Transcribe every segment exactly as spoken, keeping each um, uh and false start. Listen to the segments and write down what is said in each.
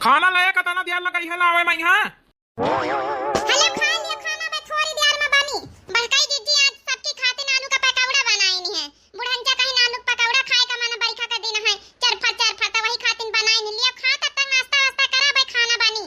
खाना लाए का तना दिया लगाई है लावे मैं यहाँ। हेलो, खा लियो खाना, मैं थोड़ी देर में बनी। बड़काई दीदी आज सबकी खातिर आलू का पकौड़ा बनाई है। बुढ़ंचा कहीं आलू का पकौड़ा खाए का मन, बरखा का दिन है, चरफर चरफर, तो वही खातिर बनाई लियो। खा तब तक नाश्ता वास्ता करा, भाई खाना बनी।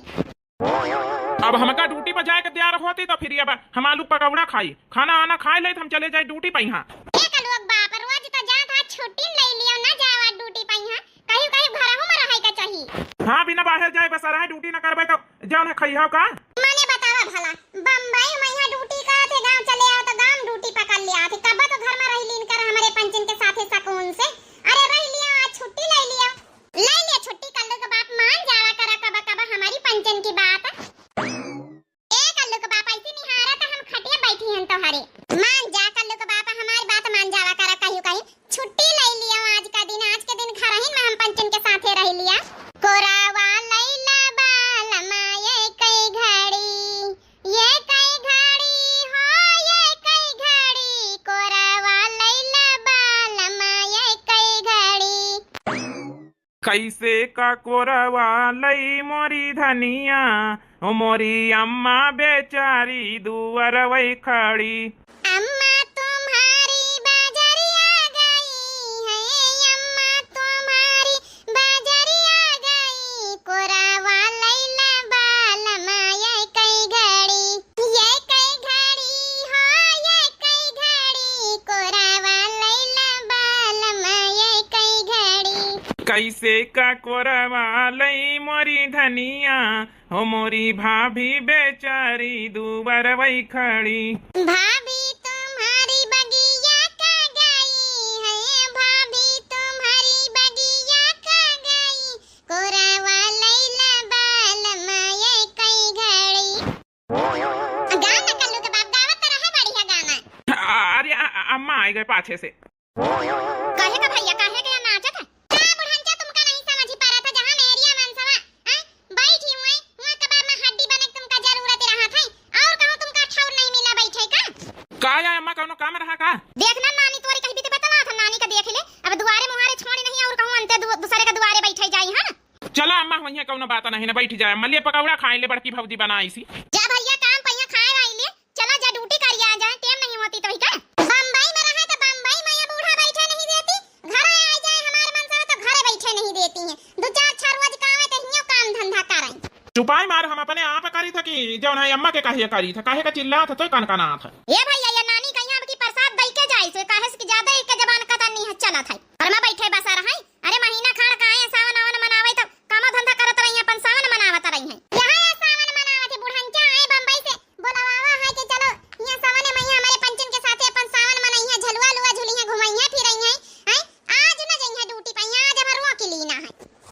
अब हमका ड्यूटी पर जाए के तैयार होती तो फिर अब हम आलू पकौड़ा खाई, खाना आना खाए ले तो हम चले जाए ड्यूटी पर यहाँ। एक लोग बाप रोज तो जात है, छुट्टी ले लियो ना, जावा ड्यूटी पर यहाँ। कहीं कहीं घरहू में रहे के चाही। हाँ, बिना बाहर जाए बस रहे, ड्यूटी न करबे तो जौन है खइहो का? माने बतावा भला, बम्बई में यहाँ ड्यूटी करत है, गाँव चले आओ तो गाँव में ड्यूटी पकड़ ले आते, कब तो घर में रही लीन कर हमरे पंचन के साथे सुकून से। अरे रह लिया, आज छुट्टी ले लिया, ले लिया छुट्टी, कल्लू के बाप मान जावा करा कब कब हमारी पंचन की बात। ए कल्लू के बाप, ऐसी निहारा तो हम खटिया बैठी हन तोहरे। मान जा कल्लू के बाप, हमारी बात मान जावा करा, कहियो कहीं छुट्टी ले लियो आज का दिन, आज के दिन घर ही में हम पंचन के साथे रह लिया। कोरावा लैला बालमा ये कई घड़ी, ये कई घड़ी हो, ये कई घड़ी, कोरावा लैला बालमा ये कई घड़ी। कैसे का कोरवा लई मोरी धनिया, ओ मोरी अम्मा बेचारी दुअरवै खड़ी। अम्मा तुम्हारी बजरिया गई है, अम्मा तुम्हारी बजरिया गई, कोरवा लैला बालमा ये कई घड़ी। ये कई घड़ी हो, ये कई घड़ी, कोरावा लैला बालमा ये कई घड़ी। कैसे का कोरवा लई मोरी धनिया, हो मोरी भाभी बेचारी दुअरवै खड़ी। भाभी तुम्हारी बगिया का गई है, भाभी तुम्हारी बगिया का गई, कोरावा लैला बालमा ये कई घड़ी। गाना कल्लू के बाप गावत तो रहे बढ़िया गाना। अरे अ-, अ-, अम्मा आइ गए पाछे से। काहे का भैया, काहे के यहाँ नाचत है? का बुढ़ंचा तुमका नहीं समझ ही पा रहा था, जहाँ मेहरिया मनसवा, हैं, बैठी हुए, हुआ कबाब में हड्डी बने के तुमका जरूरत रहा था, और कहूँ तुमका ठौर नहीं मिला बैठे का? का या अम्मा कौनो काम रहा का? देखना नानी तोरी कहीं भी तो बतला था, नानी का देख ले, अब दुआरे मुहारे छोड़ी नहीं और कहूँ अंते दु-, दूसरे का दुआरे बैठे जाई, हाँ? चला अम्मा, वहीं कौनो बात नहीं ना, बैठ जाए अम्मा, ले पकौड़ा खाए ले, बड़की भौजी बनाई सी। जा भैया, काम पहिया खाए आई ले, चला जा ड्यूटी करिया आ जाए, टेम नहीं होती तो ही का? बम्बई में रहे तो बम्बई में ये बूढ़ा बैठे नहीं देती, घर आ जाए हमारे मनसा तो घरे बैठे नहीं देती हैं, दो चार छह रोज का आवे तो हियों काम धंधा करें। चुपाई मार, हम अपने आप करी था कि जौन है अम्मा के कहिए करी था, काहे का चिल्ला था तो कनकना था। ए भैया, ये नानी कहीं अब की प्रसाद दई के जाए से, काहे से कि ज्यादा एक के जबान कतरनी है चलत है, घर में बैठे बसा रहे। अरे महीना खाड़ का आए, सावन आवन मनावे तो कामो धंधा करत रही है, अपन सावन मनावत रही है। यहाँ ये सावन मनावत है, बुढ़ंचा आए बम्बई से बोलवावा है कि चलो यहाँ सावन मैया हमारे पंचन के साथे अपन सावन मनई है, झलुआ लुआ झुली है, घुमई है, फिरई है, हैं? आज न जइहे ड्यूटी पे, आज हमार रोक लीना है।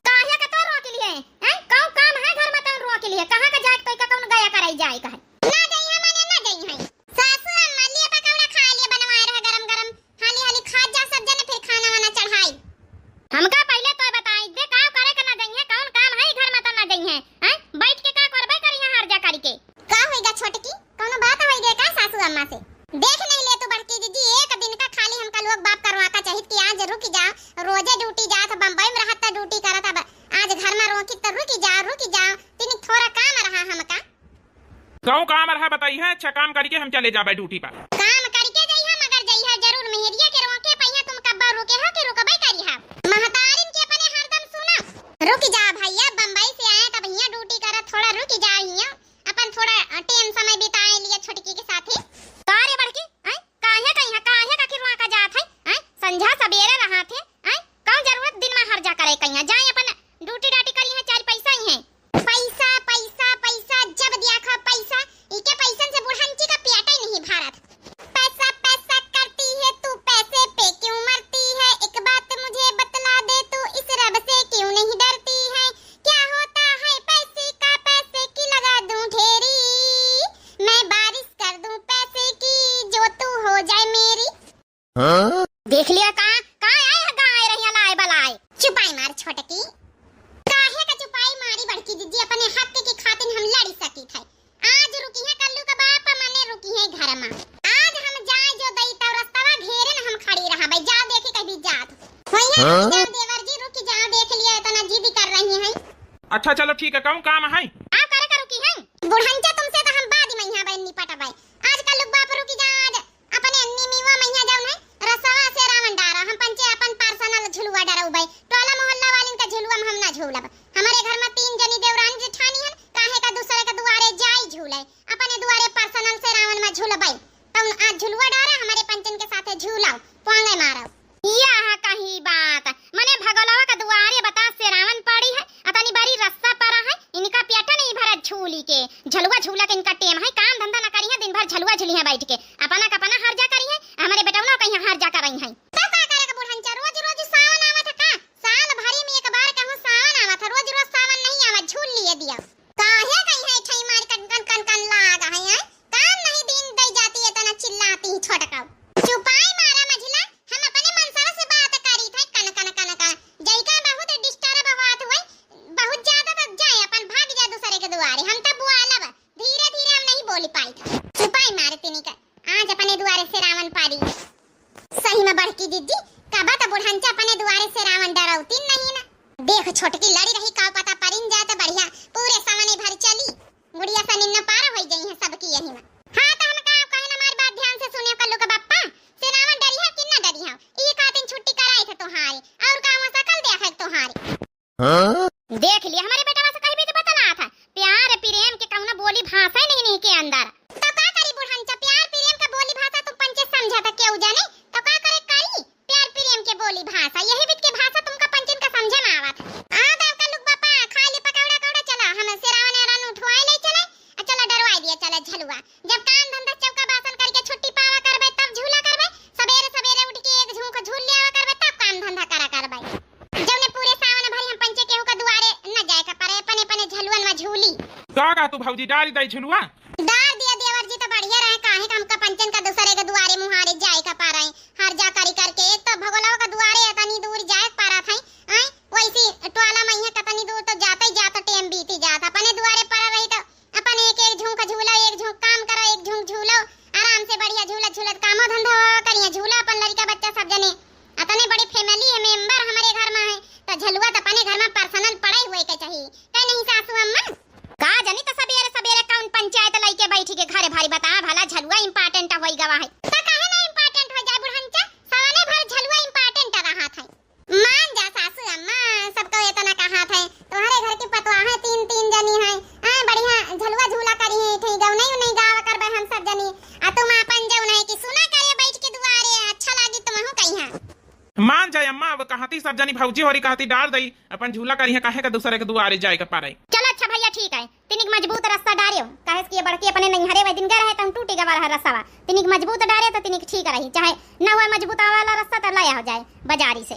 काहे का तो रोक लिए हैं? कौन काम है घर में तो रोक लिए? कहाँ का जाए, कोई का कौन गया कराई जाए का है? ना जइहे माने ना जइहे। सासू अम्मा लिए पकौड़ा खा लिए बनवाए रहे गरम गरम, हाली हाली खा जा सब जने, फिर खाना वाना चढ़ाई। हमका पहले तो बताई दे, का करे के ना जइहे, कौन काम है घर में तो ना जइहे, हैं? बैठ के का करबे करिहे हर जा करके। का होइगा छोटकी, कौनो बात होइगे का सासू अम्मा से? देख नहीं ले तू बड़की दीदी, एक दिन का खाली हमका लोग बाप करवा का चाहित कि आज रुक जाओ, रोजे ड्यूटी जात बम्बई में रहत त ड्यूटी करत, अब आज घर में रोकी त रुक जाओ, रुक जाओ, तिनी थोड़ा काम रहा हमका। कौन काम रहा बताई है, अच्छा काम करके हम चले जाबे ड्यूटी पर। काम करके जइहा मगर जइहा जरूर, मेहरिया के रोके पहिया तुम कब्बा रुके हो कि रुकबे करिहा। महतारिन के अपने हरदम सुना। रुक जा भैया, बम्बई से आए तब हियाँ ड्यूटी करत, थोड़ा रुक जा हियाँ, अपन थोड़ा, अ, टेम समय बिताए लिए छोटकी के साथे। का रे बड़की, हैं? काहे का यहाँ, काहे का किरवा का जात है, हैं? संझा सबेरे रहा थे, हैं? कौन जरूरत दिन में हर जा करे कहिया, जाए अपन ड्यूटी डाटी करी है, चार पैसा ही है। पैसा, पैसा, पैसा, जब दिया खा पैसा, इके पैसन से बुढ़ंची का पेट ही नहीं भरत। पैसा, पैसा करती है तू, पैसे पे क्यों मरती है? एक बात मुझे बतला दे तू, इस रब से क्यों नहीं डरती है? क्या होता है पैसे का, पैसे की लगा दूं ढेरी, मैं बारिश कर दूं पैसे की, जो तू हो जाए मेरी। हाँ? देख लिया का, का आए है गाय रहिया लाए बलाए। चुपाई मार छोटकी। काहे का चुपाई मारी बड़की दीदी, अपने हक की खातिर हम लड़ी सकी थे। आज रुकी है कल्लू का बाप, मने रुकी है घर में। आज हम जाए जो दई तो रस्तवा घेरे न हम खड़ी रहा भाई, जा देखी कभी जात। वही हाँ? जा देवर जी रुकी जा, देख लिया इतना जिद कर रही है। अच्छा चलो ठीक है, कौन काम है? आओ करे करू की है? बुढ़ंचा तुमसे तो हम बाद में यहाँ बहन निपटबै। आजकल लोग बाप रुकी जा, आज अपने अन्नी मीवा मैया जौन है, रसवा से रावण डारा, हम पंचे अपन personal झुलुआ डरउबै। टोला मोहल्ला वालिन का झुलुआ में हम ना झूलब। हमरे घर में तीन जनी देवरानी जेठानी हन, काहे का दूसरे के दुआरे जाई झूले? अपने दुआरे personal से रावण में झूलबै। तौन आज झुलुआ डारा, हमरे पंचन के साथे झूलाओ, पोंगे मारो। यह कही बात, मने भगोलवा का दुआरे बता से रावण पड़ी है, अतनी बड़ी रस्सा परा है, इनका पेट नहीं भरा झूली के। झलुआ झूला के इनका टेम है, काम धंधा न करी है, दिन भर झलुआ झूली है बैठ के, अपना का अपना हर जा करी है, हमरे बेटौना कहीं हर जा करई है। तो का करे का बुढ़ंचा, रोज रोज सावन आवत है का? साल भरी में एक बार कहूँ सावन आवत है, रोज रोज सावन नहीं आवत, झूल लिए दिया। काहे कहीं है ठई मार कन कन कन कन लाग है, हैं? काम नहीं दिन दई जाती है, तना चिल्लाती ही छोटकाऊ। चुपाई मारा मझिला, हम अपने मनसवा से बात करी थे, कन कन कन कन। जइका बहुत disturb बात हुई, बहुत ज्यादा तो जाए अपन भाग जा दूसरे के दुआरे, हम तो बुआलब, धीरे धीरे हम नहीं बोली पाई था। चुपाई मारे तिनी का, आज अपने दुआरे से रावण पारी। सही में बड़की दीदी, कबा तो बुढ़ंचा अपने दुआरे से रावण डरौतीन नहीं ना। देख छोटकी लड़ी रही, का पता परिन जाए तो बढ़िया, पूरे सवने भर चली। गुड़िया सा निन्ना पार होई जाई है सबकी यही में। हाँ तो हम का कहे ना, हमारी बात ध्यान से सुनियो कल्लू के बप्पा, से रावण डरी है कि ना डरी है, ई खातिन छुट्टी कराई थे तोहारी, और का वहाँ सकल देखा है तोहारी। हाँ? देख लिया, हमारे बेटवा से कहीं भी तो बतला था, प्यार प्रेम के कौनो बोली भाषा ही नहीं, नहीं के अंदर। तो का करी बुढ़ंचा, प्यार प्रेम का बोली भाषा तुम पंचे समझा था केहू जाने, तो का करे करी? प्यार प्रेम के बोली भाषा, यही बीच के भाषा तुमका पंचन का समझे में आवत। आ दाव का लुक बापा, खा ले पकौड़ा कौड़ा, चला हम से रावण एरन उठवाए ले चले, आ चला डरवाए दिया चले झलुआ। जब काम धंधा चौका बासन करके छुट्टी पावा करबे तब झूला करबे, सबेरे सबेरे उठ के एक झूंक झूल लियावा करबे तब काम धंधा करा करबे। जौने पूरे सावन भरी हम पंचे केहू का दुआरे न जाए का परे, अपने अपने झलुअन में झूली। का कहा तू भौजी, डारी दई झलुआ? डार दिया देवर जी तो बढ़िया रहे, काहे का हमका पंचन का दूसरे के दुआरे मुहारे जाए का परे, हर जा करी करके। एक तो भगोलवा का दुआरे इतनी दूर जाए का परा था, आए वैसी टोला में यहाँ कतनी दूर तो जाते ही जाता टेम बीती जाता, अपने दुआरे परा रही तो अपन एक एक झुंक झूला, एक झुंक काम करो, एक झुंक झूलो, आराम से बढ़िया झूलत झूलत कामो धंधा हो करिए, झूला अपन लड़का बच्चा सब जने। अतने बड़ी family है, member हमारे घर में है, तो झलुआ तो अपने घर में personal पड़े हुए के चाहिए, कहे नहीं सासू अम्मा? का जानी तो सबेरे सबेरे कौन पंचायत लइके बैठी के घरे भारी बता भला झलुआ important होई गवा है। तो काहे ना important हो जाए बुढ़ंचा, सवने भर झलुआ important रहा था। मान जा सासू अम्मा, सबको इतना कहा थे, तुम्हारे घर की पतवाहें तीन तीन जनी हैं, आ, बढ़िया झलुआ झूला करी हैं, इठे गौनई उनई गावा करबे हम सब जनी, आ तुम अपन जौन है कि सुना करे बैठ के दुआरे, अच्छा लागी तुमहू कहिया। मान जाए अम्मा, अब कहती सब जनी भौजी होरी कहती डार दई, अपन झूला करी हैं, काहे का दूसरे के दुआरे जाए के पारे। चल अच्छा भैया ठीक है, तिनिक मजबूत रस्सा डारेउ, काहे से कि ये बड़की अपने नैहरे वही दिन गए रहे, तो हम टूटी गवा रहा रस्सावा। तिनिक मजबूत डारे तो तिनिक ठीक रही, चाहे न हुआ मजबूत वाला रस्सा तो लाया हो जाए बाजारी से।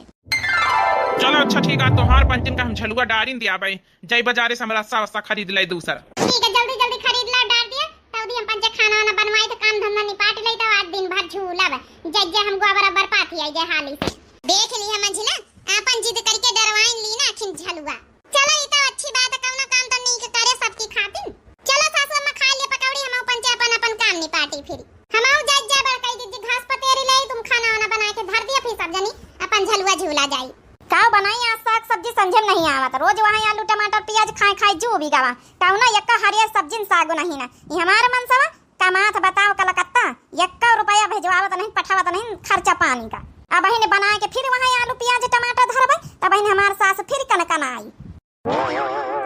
चलो अच्छा ठीक है, तोहार पंचन का हम झलुआ डारिन दिया भाई, जाई बाजारे से हम रस्सा वस्सा खरीद लाई दूसर। ठीक है, जल्दी जल्दी खरीद ला, डार दिया, तब दी हम पंचे खाना वाना बनवाई तो काम धंधा निपाट लाई, तो आज दिन भर झूलब, जज्जे हम गोबर अबर पाथी आई जाए हाली से। देख ली हम मंझिला, आपन जिद करके डरवाइन ली ना अखिन झलुआ। चलो, ई तो अच्छी बात है, कौनो काम तो नीक करे सबकी खातिर। चलो सासू अम्मा, खा ले पकौड़ी, हम पंचे अपन अपन काम निपाटी फिर। हम जात जा बड़काई दीदी घास पतेरी ले, तुम खाना वाना बना के धर दिया, फिर सब जनी अपन झलुआ झूला जाई। का बनाई आज साग सब्जी समझे में नहीं आवत, रोज वहाँ आलू टमाटर प्याज खाए खाए जू भी गवा, कौनो एक हरियर सब्जी सागो नहीं ना। ई हमार मनसवा कमात बताओ कलकत्ता, एक्को रुपया भेजवावत नहीं, पठावत नहीं, खर्चा पानी का। अबहिन बनाए के फिर वहाँ आलू, प्याज, टमाटर धरबै, तबहिन हमार सास फिर कनकनाई।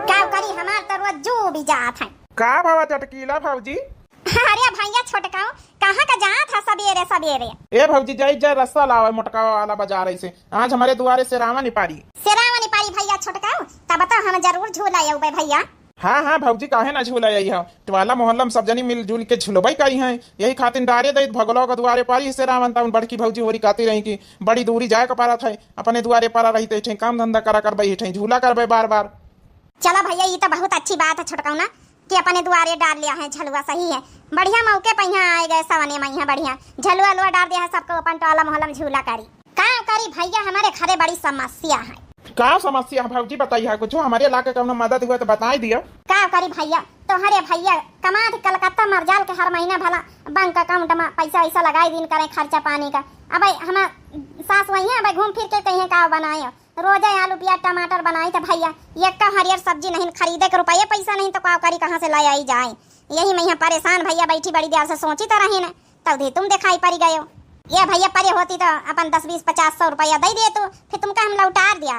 का करी, हमार तो रोज जू भी जात है। का भावा चटकीला भौजी? अरे भैया छोटकाऊ, कहाँ का जात है सबेरे सबेरे? ए भौजी, जाई जा रस्सा लावे मोटका वाला बाजार से, आज हमारे दुआरे से रावण पारी। से रावण पारी भैया छोटकाऊ, तब तो हम जरूर झूला अउबे भैया। हाँ, हाँ भौजी, काहे ना झूला आई हो? टोला मोहल्ला में सब जनी मिलजुल के झुलबई करी हैं। यही खातिर डारे दई भगलो के दुआरे पारी से रावण, तउन बड़की भौजी होरी कहती रही कि बड़ी दूरी जाए के पड़त है, अपने दुआरे परा रही तो इठे काम धंधा करा करबे, इठे झूला करबे बार बार। चला भैया, ई तो बहुत अच्छी बात है छोटकौना कि अपने दुआरे डार लिया है झलुआ, सही है, बढ़िया मौके पे यहाँ आए गए सवने में, यहाँ बढ़िया झलुआ लुआ डार दिया है, सबको अपन टोला मोहल्ला में झूला करी। का करी भैया, हमारे घरे बड़ी समस्या है। का समस्या है भौजी, बताइए कुछ, हमारे इलाके कौनो मदद हुआ तो बताई दियो। का करी भैया, तोहरे भैया कमात कलकत्ता मरजाल के हर महीना भला बैंक account में पैसा वैसा लगाई दिन करें खर्चा पानी का। अब हम सास वही है, अब घूम फिर के कहीं का बनाए, रोजे आलू, प्याज, टमाटर बनाई त भइया, एक्का हरियर सब्जी नहीं खरीदे के रुपये पैसा नहीं, त का करी, कहाँ से लै आई जाए? यही में यहाँ परेशान भइया बैठी बड़ी देर से सोची त रही न, तब दे तुम दिखाई पड़ी गयो। ये भइया परे होती त अपन दस, बीस, पचास, सौ रुपया दइ देतू, फिर तुमका हम लौटार दिया।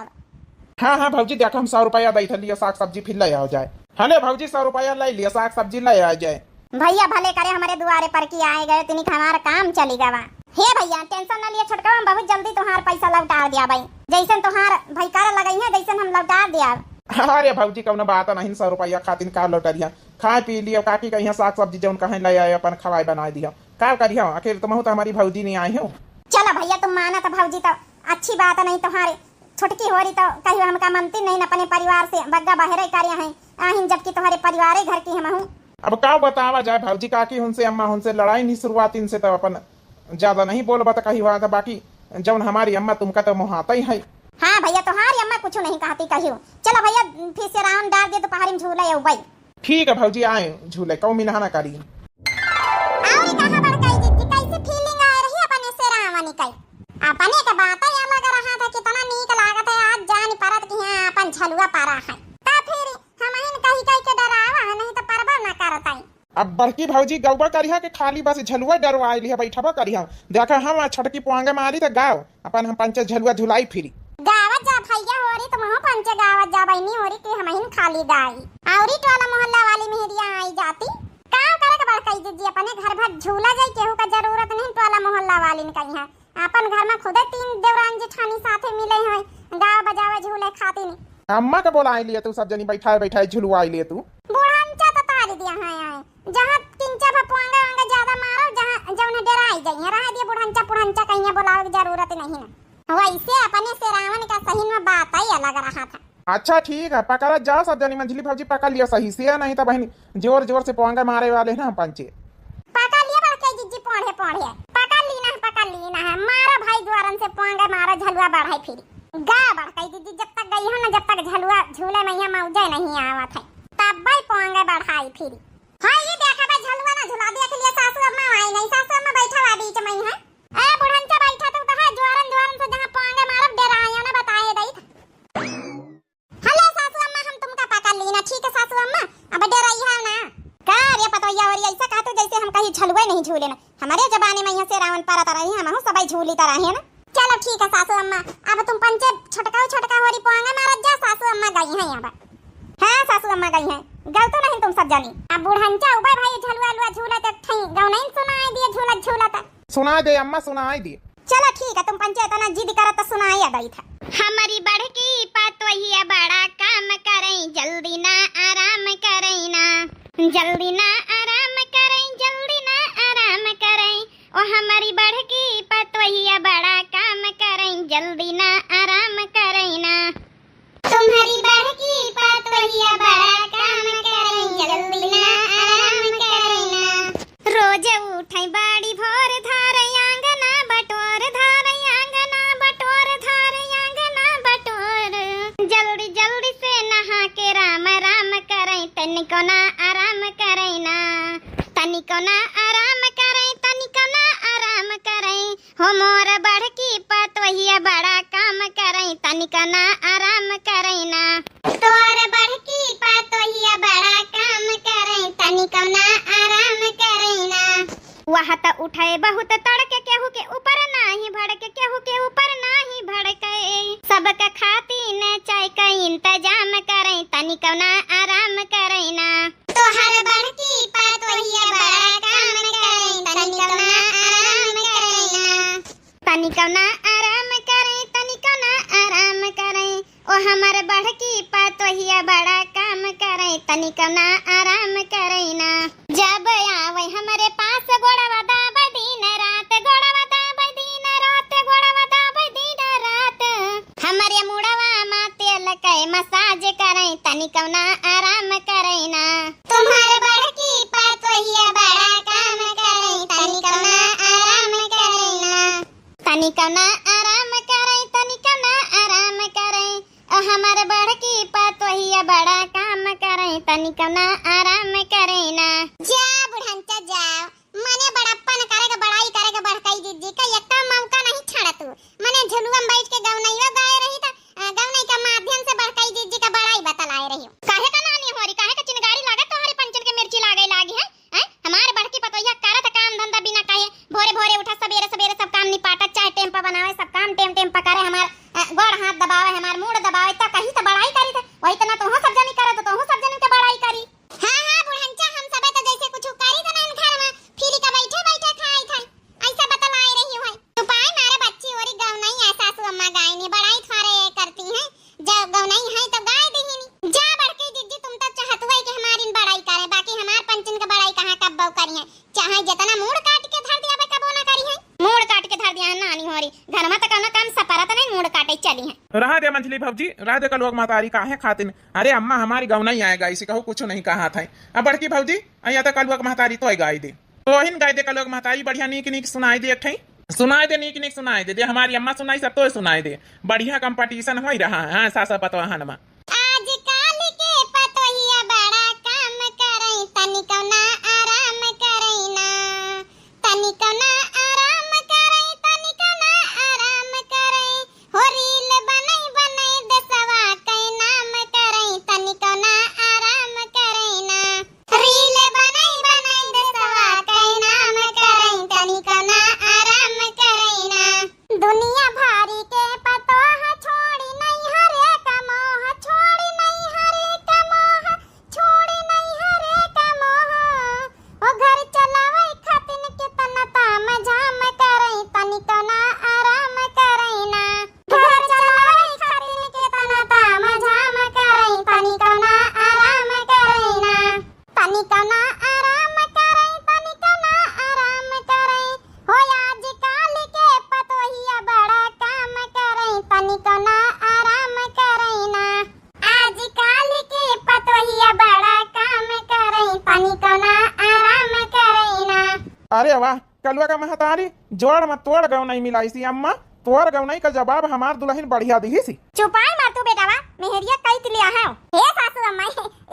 हाँ, हाँ भौजी, देखा हम सौ रुपया दइ थे, लियो साग सब्जी फिर लै आओ जाए। हने भौजी, सौ रुपया लै लियो, साग सब्जी लै आ जाए। भइया भले करे हमरे दुआरे पर की आए गए, तनिक हमार काम चली गवा। हे भइया, tension न लिया छोटका, हम बहुत जल्दी तोहार पैसा लौटा दिया भाई। जैसन तोहार भाई कर लगई है, जैसन हम लौटा दिया। अरे भौजी, कौनो बात नहीं, सौ रुपया खातिर का लौटा दिया? खाए पी लियो, काकी कहिया साग सब्जी जौन कहें लै आए, अपन खवाए बनाए दिया। का करिया, आखिर तुमहू त हमारी भौजी नहीं आई हो। चलो भइया, तुम माना त भौजी त अच्छी बात नहीं, तोहारे छोटकी होरी त कहियो हमका मनती नहीं, अपने परिवार से बग्गा बहरे करे हैं, आहिन जबकि तोहरे परिवारे घर की हमहू। अब का बतावा जाए भौजी, काकी हुन से, अम्मा हुन से लड़ाई नहीं शुरुआत इनसे, त अपन ज्यादा नहीं बोलबा त कही बात, बाकी जौन हमारी अम्मा तुमका त मोहाता ही है। हाँ भइया, तोहारी अम्मा कुछ नहीं कहती कहियो। चलो भइया, फिर से राउंड डाल दे, दोपहर में झूले अउबे। ठीक है भौजी, आए झूले, कौमी नहाना करी। और कहाँ बड़काई जीजी, कैसी feeling आ रही अपने से रावण कई? अपने के बात ही अलग रहा था, कितना नीक लागत है। आज जान परत कि हाँ अपन झलुआ पारा है, त फिर हमहिन कही कही के डरावा है, नहीं त परबा न करत है। अब बड़की भौजी गौबा करिहा के खाली बस झलुआ डरवाई लिहा, बैठबा करिहा। देखा हम छोटकी पोंगे मारी त गाओ, अपन हम पंचे झलुआ झुलाई फिरी। गावत जा भइया होरी, तुमहू पंचे गावत जा बहिनी होरी कि हमहिन खाली गाई। औरी टोला मोहल्ला वाली मेहरिया आई जाती। का करे के बड़काई जीजी, अपने घर भर झूला जाई, केहू का जरूरत नहीं टोला मोहल्ला वालिन कहिया। अपन घर में खुदे तीन देवरान जेठानी साथे मिले हैं, गावे बजावे झूले खातिन। अम्मा के बोलाई लिए तू, सब जनी बैठाए बैठाए झुलवाई लिए तू। बुढ़ंचा तो तारी दिया है आए, जहाँ किंचा भा पोंगा वोंगा ज्यादा मारो, जहाँ जौन डेराई जाइए, रह दिए बुढ़ंचा पुढ़ंचा कहिया बोलावे की जरूरत नहीं ना। वैसे अपने से रावण का सही में बात ही अलग रहा था। अच्छा ठीक है, पकड़त जाओ सब जनी, मंझली भौजी पकड़ लियो सही से, नहीं तो बहनी जोर जोर से पोंगा मारे वाले हैं ना पंचे। पकड़ लिया बड़के जीजी, पोंड़े पोंड़े पकड़ ली ना, पकड़ ली ना है, मारो भाई द्वारन से पोंगा मारो, झलुआ बढ़ाई फिर। गा बड़के जीजी, जब तक गई हो ना, जब तक झलुआ झूले में यहाँ मौजे नहीं आवत है, तब भाई पोंगा बढ़ाई फिर। हाँ, ये देखा बा, झलुआ ना झुला, देख लिया, सासू अम्मा आई नहीं, सासू अम्मा बैठा बा बीच में ही है। ए बुढ़ंचा, बैठा तू कहा, जोरन जोरन से जहाँ पोंगे मारब, डेरायो ना, बताए दई। हेलो सासू अम्मा, हम तुमका पकड़ ली ना, ठीक है सासू अम्मा, अब डेराई है ना। का रे पतोहिया, और ऐसा कहा तू जैसे हम कहीं झलुआ नहीं झूले ना, हमारे जमाने में यहाँ से रावण पारा तरह ही हम सबई झूली तरह है ना। चलो ठीक है सासू अम्मा, अब तुम पंचे छोटका छोटका होरी पोंगे मारत जा, सासू अम्मा गई हैं अब। हाँ सासू अम्मा गई हैं, गलतो नहीं तुम सब जानी। अब बुढ़ंचा उबे भाई झलुआ लुआ झूलत एक ठई गौनैन सुनाई दिए झूलत झूलत। सुनाई दे अम्मा, सुनाई दे। चलो ठीक है, तुम पंचे इतना जिद करत तो सुनाई दई था। हमरी बड़की पतोहिया बड़ा काम करई, जल्दी ना आराम करई ना, जल्दी ना आराम करई, जल्दी ना आराम करई। ओ हमरी बड़की पतोहिया बड़ा काम करई, जल्दी ना आराम करई ना। तुम्हरी बड़की पतोहिया बड़ा काम करई, जल्दी ना आराम करई ना। रोज उठई बड़ी भोर, धार आंगना बटोर, धार आंगना बटोर, धार आंगना बटोर। जल्दी जल्दी से नहा के राम राम करई, तनिको ना आराम करई ना। तनिको ना आराम करई, तनिको ना आराम करई। हो मोर बड़की पतोहिया बड़ा काम करई, तनिको ना आराम करई ना। तोर बड़की पतोहिया बड़ा काम करई, तनिको ना आराम करई ना। वह त उठे बहुत तड़के, केहू के ऊपर नाही भड़के, केहू के ऊपर नाही भड़के। सबके खातिन चाय का इंतजाम करई, तनिको ना आराम करई ना। तोहर बड़की पतोहिया बड़ा काम करई, तनिको ना आराम करई ना। तनिको ना आराम करई, तनिको ना आराम करई। ओ हमर बड़की पतोहिया बड़ा काम करई, तनिको ना आराम करई ना। जब आवई हमरे पास गोड़वा दाबई दिन रात, गोड़वा दाबई दिन रात, गोड़वा दाबई दिन रात। हमरे मुड़वा मा तेल के massage करई, तनिको ना आराम करई ना। तुम्हर बड़की पतोहिया बड़ा काम करई, तनिको ना आराम करई ना। तनिको ना आराम करई, तनिको ना आराम करई। ओ हमर बड़की पतोहिया बड़ा काम करई, तनिको ना आराम करई ना। जा बुढ़ंचा जाओ, मने बड़प्पन करे के, बड़ाई करे के बड़काई जीजी का एक्को मौका नहीं छाड़ा तू। मने झुलुआ में बैठ के गवनैया गाए रही त, अ, करिहैं, चाहे जितना मूड़ काट के धर दिया बे, कबो ना करिहैं। मूड़ काट के धर दिया है नानी होरी, घर में तो कौनो काम सपरत नहीं, मूड़ काटे चली हैं। रहा दे मंझली भौजी, रहा दे कलुआ के महतारी, काहे खातिन। अरे अम्मा, हमारी गौनई आए गाई, इसी कहू कुछ नहीं कहा था। अब बड़की भौजी, अइया तो कलुआ के महतारी तोय गाय दे। तोहिन गाय दे कलुआ के महतारी, बढ़िया नीक नीक सुनाई दे एक ठई। सुनाई दे नीक नीक सुनाई दे, दे हमारी अम्मा सुनाई सब तोय सुनाई दे। बढ़िया competition होई रहा है, हाँ, सासा पतोहन में। आजकल के पतोहिया बड़ा काम करई, तनिको ना आराम करई ना, तनिको ना आराम करई, तनिको ना आराम करई। हो reel बनई बनई देसवा कई नाम करई, तनिको ना आराम करई ना। Reel बनई बनई देसवा कई नाम करई, तनिको ना आराम करई ना। दुनिया भारी के पतोह छोड़ी नैहरे का मोह, छोड़ी नैहरे का मोह, छोड़ी नैहरे का मोह। ओ घर चलावे खातिन केतना ताम झाम करई, तनिको ना आराम करई ना। घर चलावे खातिन केतना ताम झाम करई, तनिको ना आराम करई ना। तनिको ना आराम करई, तनिको ना आराम करई। हो आजकल के पतोहिया बड़ा काम करई, तनिको ना आराम करई ना। आजकल के पतोहिया बड़ा काम करई, तनिको ना आराम करई ना। अरे वाह, कलुआ का महतारी, जोड़ में तोड़ गौनई मिलाइसी अम्मा, तोर गौनई का जवाब हमार दुलहिन बढ़िया दिहिसी। चुपाई मार तू बेटावा, मेहरिया कई तिलिया है। हे सासू अम्मा,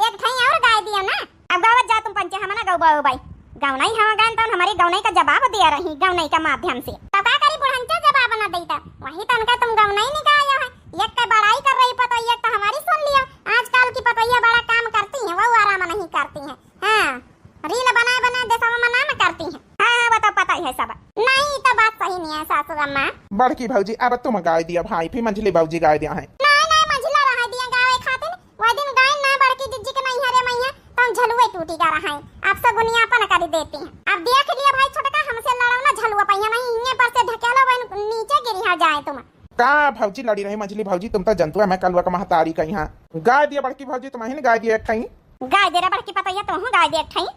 एक ठई और गाय दियो ना। अब गावत जा तुम पंचे, हम ना गौबा बाई। गौनई हम गायन तौन हमारी गौनई का जवाब दिया रही, गौनई का माध्यम से। तब का करी बुढ़ंचा जवाब ना देता, वही तनका तुम गौनई नहीं गाया है। एक का बड़ाई कर रही पतोहिया तो हमारी सुन लिया। आजकल की पतोहिया बड़ा काम करती हैं, वो आराम नहीं करती हैं। हाँ, reel बनाए बनाए देसवा में नाम करती हैं। हाँ, हाँ, वो तो पता ही है सब। नहीं, ई तो बात सही नहीं है सासू अम्मा। बड़की भौजी, अब तुम गाय दिया भाई, फिर मंझली भौजी गाय दिया है। नहीं, नहीं, मंझला रहा दिया गावे खातिर। वह दिन गाय ना बड़की जिज्जी के नैहरे मइया, तो हम झलुए टूटी गा रहा है। आप सब गुनियापन कर देती हैं। अब देख लिया भाई छोटका, हमसे लड़ो ना झलुआ पहिया नहीं, इन्हें पर से ढकेलो बहन नीचे गिरी है जाए तुम। का भौजी लड़ी रही मंझली भौजी, तुम तो जनतुआ मैं कलुआ का महतारी कहीं हाँ। गाय दिया बड़की भौजी, तुम ही गाय दिया एक ठई। गाय दे रे बड़की पतोहिया, तोहूँ गाय दे एक ठई।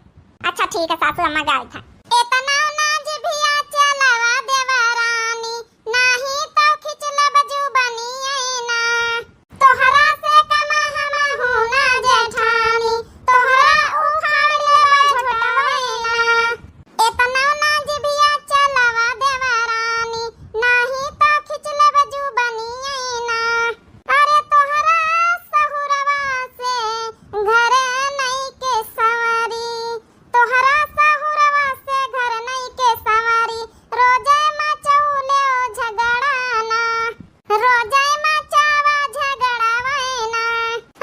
अच्छा ठीक है सासू अम्मा, गाय था। एतना ना जिभिया चलावा देवरानी, नाही तो खिचलब जुबनिया ना। तोहरा से कम हम हूँ ना जेठानी, तोहरा उखाड़ लेबा झोटवैना। एतना ना जिभिया चलावा देवरानी, नाही तो खिचलब जुबनिया ना। अरे तोहरा सहुरवा से घर नइके संवरी, तोहरा सहुरवा से घर नइके संवरी, रोजे मचौले ओ झगड़ा ना, रोजे मचावा झगड़वैना।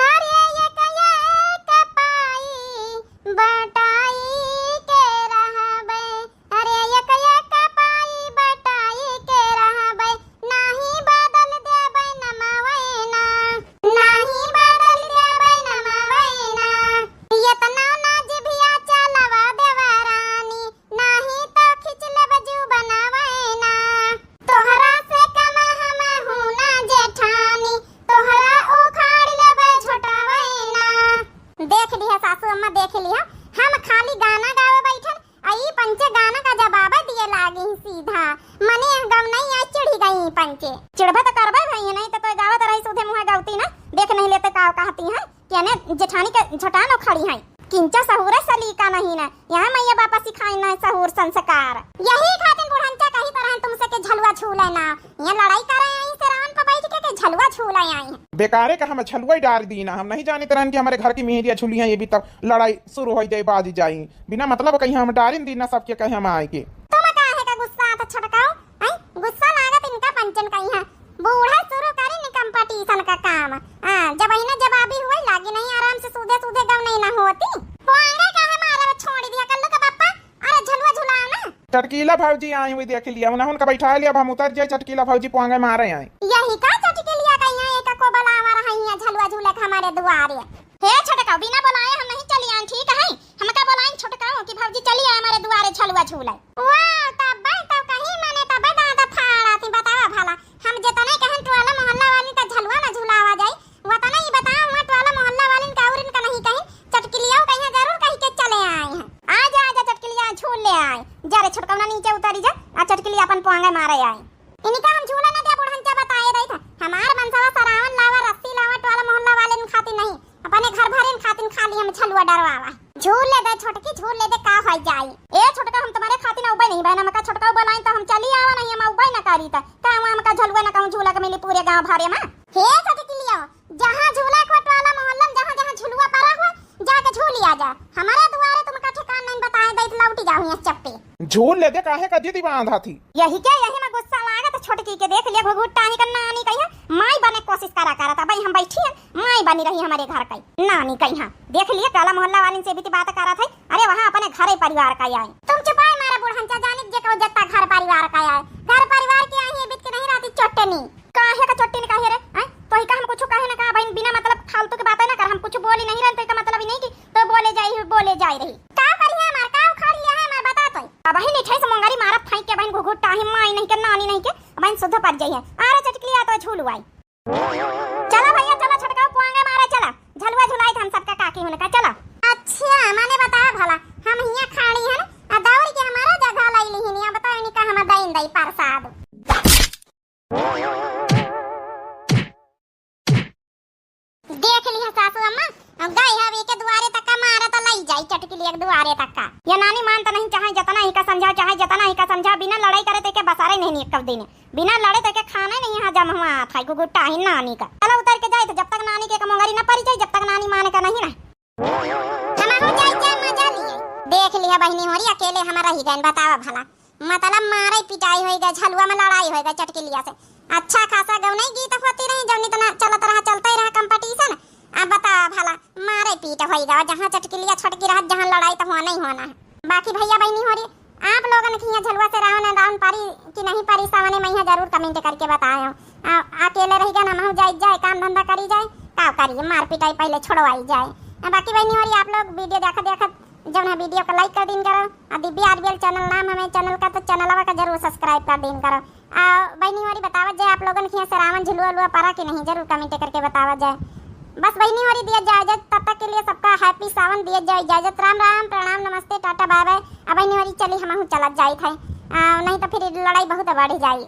अरे एक एक पाई बटाई के रहबे, अरे एक एक पाई बटाई के रहबे, नाही बदल देबे नमवैना, नाही बदल देबे नमवैना। एतना ना जिभिया चलावा देवरानी, नाही तो खिच लेबे जुबनवैना। तोहरा से कम हम हूँ ना जेठानी, तोहरा उखाड़ लेबे झोटवैना। देख लिहा सासू अम्मा, देख लिहा, हम खाली गाना गावे बैठन, आ ई पंचे गाना का जवाब दिए लागी सीधा। मने गौनई आ चिढ़ी गई पंचे। चिढ़बे तो करबे भई, नहीं तो कोई गावत रही सूधे मुँहे गौती ना, देख नहीं लेते का कहती हैं कि अने जेठानी के झटानो खड़ी हैं। किंचा सहूरे सलीका नहीं ना, यहाँ मैया बापा सिखाई ना सहूर संस्कार। यही खातिर बुढ़ंचा कही तरह तुमसे के झलुआ झूले ना, ये लड़ाई करे आई से रान पर बैठ के, के झलुआ झूले आई हैं। बेकारे का हम झलुआ ही डार दी ना, हम नहीं जानित रहन कि हमारे घर की मेहरिया झूली हैं, ये भी तब लड़ाई शुरू हो जाए, बाजी जाई। बिना मतलब कहीं हम डारिन दी ना, सबके कहे हम आए के। तुम काहे का गुस्सा आता छटकाओ, हैं? गुस्सा लागत इनका पंचन का यहाँ। बूढ़ा शुरू करी नि competition का काम। हाँ, जब इन्हें जवाबी हुए लागी नहीं, आराम से सूधे सूधे गौनई ना होती। पोंगे का हमारा छोड़ दिया कल्लू का पापा, अरे झलुआ झुलाओ ना। चटकीला भौजी आई हुई देख लिया, उन्हें उनका बैठा लिया, अब हम उतर जाए, चटकीला भौजी पोंगे मारे आए। यही का चटकीलिया का यहाँ एक को बुलावा रहा है झलुआ झूले के हमारे दुआरे। हे छोटका, बिना बुलाए हम नहीं चली आन, ठीक है? हमका बुलाइन छोटका कि भौजी चली आए हमारे दुआरे झलुआ झूले। वाह, तब्बे तो कहीं मने तब्बे दादा फाड़ा थी, बतावा भला। हम जितने कहन टोला मोहल्ला वाली का झलुआ ना झुलावा जाई, वतने ही बताओ, वहाँ टोला मोहल्ला वाली का और इनका नहीं कहीं, चटकिलिया कहीं जरूर कहीं के चले आए हैं। आजा, आजा चटकिलिया, नीचे उतरी जा, आ चटकिली अपन पोंगे मारे आई। इनका हम झूला न दे, बुढ़नचा बताए रही था। हमार मनसवा सरावन लावा, रस्सी लावा, टोला मोहल्ला वाले न खातिर नहीं, अपने घर भरे न खातिर खाली हम झलुआ डरवावा। झूल ले दे छोटकी, झूल ले दे, का होई जाई। ए छोटका, हम तुम्हारे खातिर न उबे नहीं बहन, हमका छोटका उबे लाइन तो हम चली आवा नहीं, हम उबे न करी त का हम हमका झलुआ न कहूँ झूला के मिली पूरे गाँव भरे में। हे छोटकिलिया, जहाँ झूला को टोला मोहल्ला में जहाँ जहाँ झुलुआ पड़ा हुआ, जाके झूली आ जा। हमारे दुआरे तुमका ठिकान नहीं बताए दे, लौटी जाऊँ ये चप्पे। झूल ले दे, काहे का जिद बांधा थी? यही के, यही में गुस्सा लागत छोटकी के। देख लिया घुघुट्टा ही का नानी कहिया, माई बने कोशिश करा करत, अब हम बैठी हैं, माई बनी रही हमारे घर का नानी कहिया। देख लिया टोला मोहल्ला वालिन से भी बात करत है, अरे वहाँ अपने घरे परिवार का आए। तुम चुपाई मारा बुढ़नचा, जानित जे को जत्ता घर परिवार का आए, घर परिवार के आई है बीत के नहीं रहती चोटनी। काहे का चोटनी काहे रे? हैं? तोही का हम कुछ काहे ना कहा बहिन, बिना मतलब फालतू के बातें ना कर, हम कुछ बोली नहीं रहन, तो का मतलब ही नहीं कि तो बोले जाई, बोले जाई रही। का करी है हमार, का उखाड़ लिया है हमार, बता तो। अब ही निठे से मोंगरी मारत फेंक के बहिन घुघुट्टा ही माई नहीं के नानी नहीं के, बहिन शुद्ध पड़ जाई है। अरे चटकली आ तो झूल आई। चला भैया, चला छटकाओ, पुआंगे मारे, चला। झलुआ झुलाई हम सबका काकी हुनका, चला। अच्छा, माने बतावा भला, हम हियां खाड़ी हन, आ दौड़ के हमारा जगह लाई लिहिन, या बताओ इनका हम दइन दई प्रसाद। देख लिहा सासू अम्मा, गई हवे के दुआरे तक का मारा त लाई जाई चटकिली एक दुआरे तक का। या नानी मान त नहीं, चाहे जतना ही का समझा, चाहे जतना ही का समझा, बिना लड़ाई करे ते के बसारे नहीं एक दिन। बिना लड़े तो के खाना ही नहीं हजम हुआ था, गुगुट्टा ही नानी का। चलो उतर के जाए तो जब तक नानी के एक मोंगरी न परी जाए, जब तक नानी माने का नहीं ना। हमहू जाए, जाए मजा लिए। देख लिया बहिनी होरी, अकेले हमारा ही गए, बतावा भला। मतलब मारे पिटाई होई गए, झलुआ में लड़ाई होई गए चटकिलिया से। अच्छा खासा गौनई गीत होती रही, जौन इतना चलत रहा, चलते रहा competition। अब बतावा भला, मारे पीट होई गए, जहाँ चटकिलिया छोटकी रहत, जहाँ लड़ाई तो होना ही होना है। बाकी भैया बहिनी होरी, आप लोगन के हियाँ झलुआ से रावन रावन पारी कि नहीं पारी, सावने में हियाँ जरूर comment करके बताएं। आ, अकेले रही गए ना, महू जाई जाए, काम धंधा करी जाए, का करी, मार पिटाई पहले छोड़वाई जाए। आ, बाकी बहिनी होरी आप लोग video देखत देखत जौन है video का like कर दीन करो। आ, दिव्या आरबीएल channel नाम हमें channel का, तो channelवा का जरूर subscribe कर दीन करो। आ, बहिनी होरी बतावत जाए आप लोगन के हियाँ से रावन झुलुआ उलुआ परा कि नहीं, जरूर comment करके बतावत जाए। बस बहिनी होरी दिया जाए इजाजत, तब तक के लिए सबका happy सावन, दिया जाए इजाजत। राम राम, प्रणाम, नमस्ते, टाटा, bye bye। अब बहिनी होरी चली, हमहू चलत जाइत है, आ, नहीं तो फिर लड़ाई बहुत बढ़ जाई।